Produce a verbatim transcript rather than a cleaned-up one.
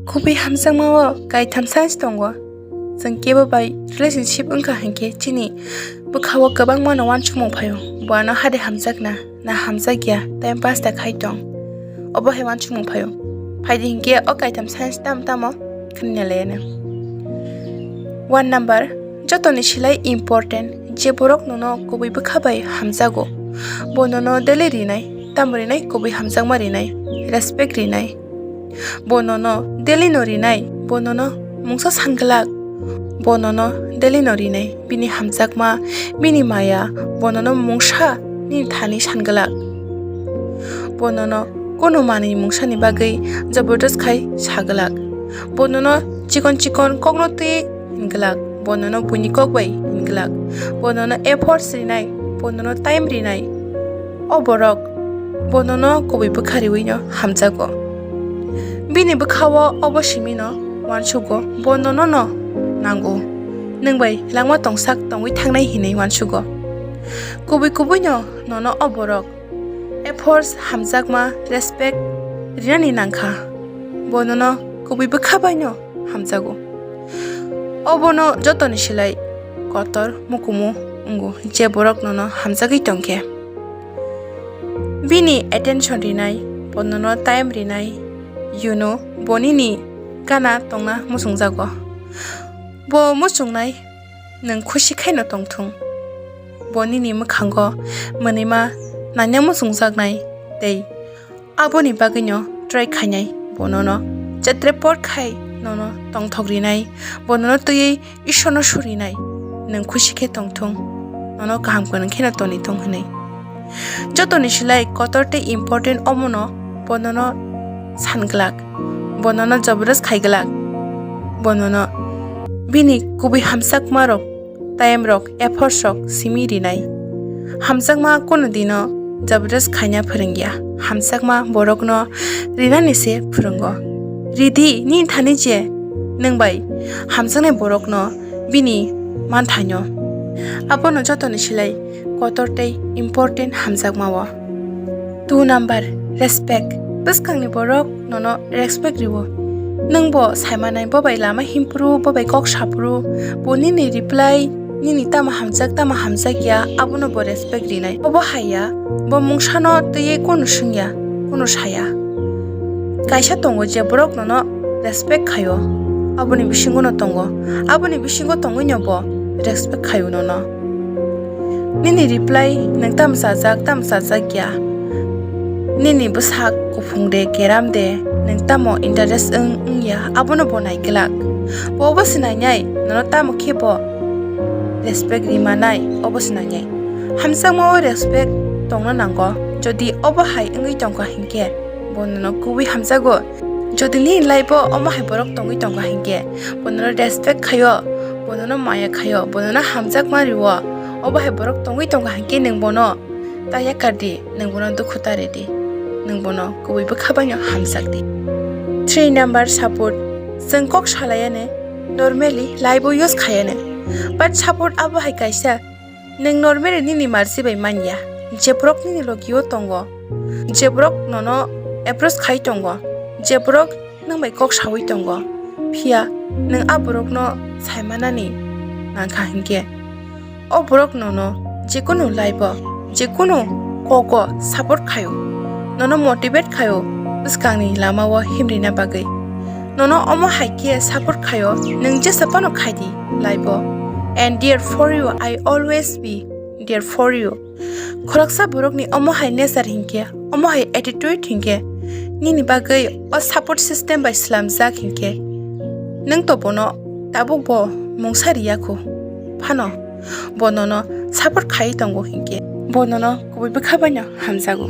Kubui hamjakma o kaitham signs tongo. Chwng kebo bai relationship wngkha hinkhe chini bwkhao kwbangmano uansukmung phaio, bo ano hade hamjakna, na hamjakya, time pass da khai tong. Obo hai uansukmung phaio. Phaidi hinkhe o kaitham signs tamo tamo khwnina layano. One number, jotoni silai important, je borok nono kubui bwkha bai hamjago. Bo nono daily rinai, tamo rinai, kubui hamjakma rinai, respect rinai. Bo nono daily no rinai, bo nono mungsa san glak. Bo nono daily no rinai, bini hamjakma, bini maya, bo nono mungsa nini thani san glak. Bo nono kunu manwi mungsani bagwi jabardast khai sa glak. Bo nono chikon chikon kokno twi hin glak. Bo nono buini kok bai hin glak. Bo nono efforts rinai, bo nono time rinai. O borok bo nono kubui bwkha riwino hamjago. Bini bwkhao obo simino uansugo, bo nono no nango. Nwng bai langma tongsak tongwi thangnai hinwi uansugo. Kubui kubuino nono o borok efforts, hamjakma, respect rinani nangkha. Bo nono kubui bwkha baino hamjago. Obono jotoni silai kotor mukumu wngo, je borok nono hamjagwi tongkhe. Bini attention rinai, bo nono time rinai, you know, bo nini gana tongna muchungjago. Bo muchungnai nwng khusi khaino tongthung. Bo nini mwkhango mwnwima naina muchungjaknai tei aboni bagwino try khainai, bo nono jetre por khai nono tongthok rinai, bo nono twiwi Ishwarno surinai, nwng khusi khe tongthung, nono kaham kwrwng kheno tonwi thung hwnwi. Jotoni silai kotor tei important omono bo nono san glak, bo nono jabardast khai glak, bo nono bini kubui hamjakma rok, time rok, efforts rok simi rinai. Hamjakma kunu dino jabardast khaina phwrwngya, hamjakma borokno rinani se phwrwngo. Ridi nini thani je nwng bai hamjaknai borokno bini manthaino. Abono jotoni silai kotor tei important hamjakma o. Two number, respect. Bwskangni borok nono respect riwo. Nwng bo saimanai, bo bai lama himpru, bo bai kok sapru, bo nini reply, nini tamo hamjak, tamo hamjak ya, abono bo respect rinai. Obo hai ya, bo mungsano twiwi kunu swngya, kunu saya. Kaisa tongo je borok nono respect khaio, aboni bisingo no tongo, aboni bisingo tongwi no bo respect khaio nono. Nini reply nwng tamo chajak, tamo chajak ya. Nini bwsak kuphung de, keram de, nwng tamo interest wng, wng ya, abono bo nai glak. Bo obo se nainai, nono tamo khe bo respect rimanai, obo se nainai. Hamjakma o respect tongna nango. Jodi obo hai wngwi tongkha hinkhe, bo nono kubui hamjago. Jodi nini life o omo hai borok tongwi tongkha hinkhe, bo nono respect khaio, bo nono maya khaio, bo nono hamjakma riwo, obo hai borok tongwi tongkha hinkhe nwng bono ta yakar di, nwng bono dukhu ta ridi, nwng bono kubui bwkha baino hamjak di. Three number, support. Chwng kok salaiya ne, normally life o use khaiya ne. But support abo hai kaisa, nwng normally nini marsi bai manya. Je borok nini logi o tongo, je borok nono approach khai tongo, je borok nwng bai kok sawi tongo, phiya nwng a borokno saimanani nangkha hinkhe, o borok nono jekunu life o, jekunu kogo support khaio, nono motivate khaio bwskangni lama o himrina bagwi. Nono omo hai khe support khaio, nwng jesa phano khai di life o. And there for you, I always be there for you. Khoroksa borokni omo hai nature hinkhe, omo hai attitude hinkhe, nini bagwi o support system bai slamjak hinkhe, nwng to bono tabuk bo mungsa riya kho phano, bo nono support khai tongo hinkhe, bo nono kubui bwkha baino hamjago.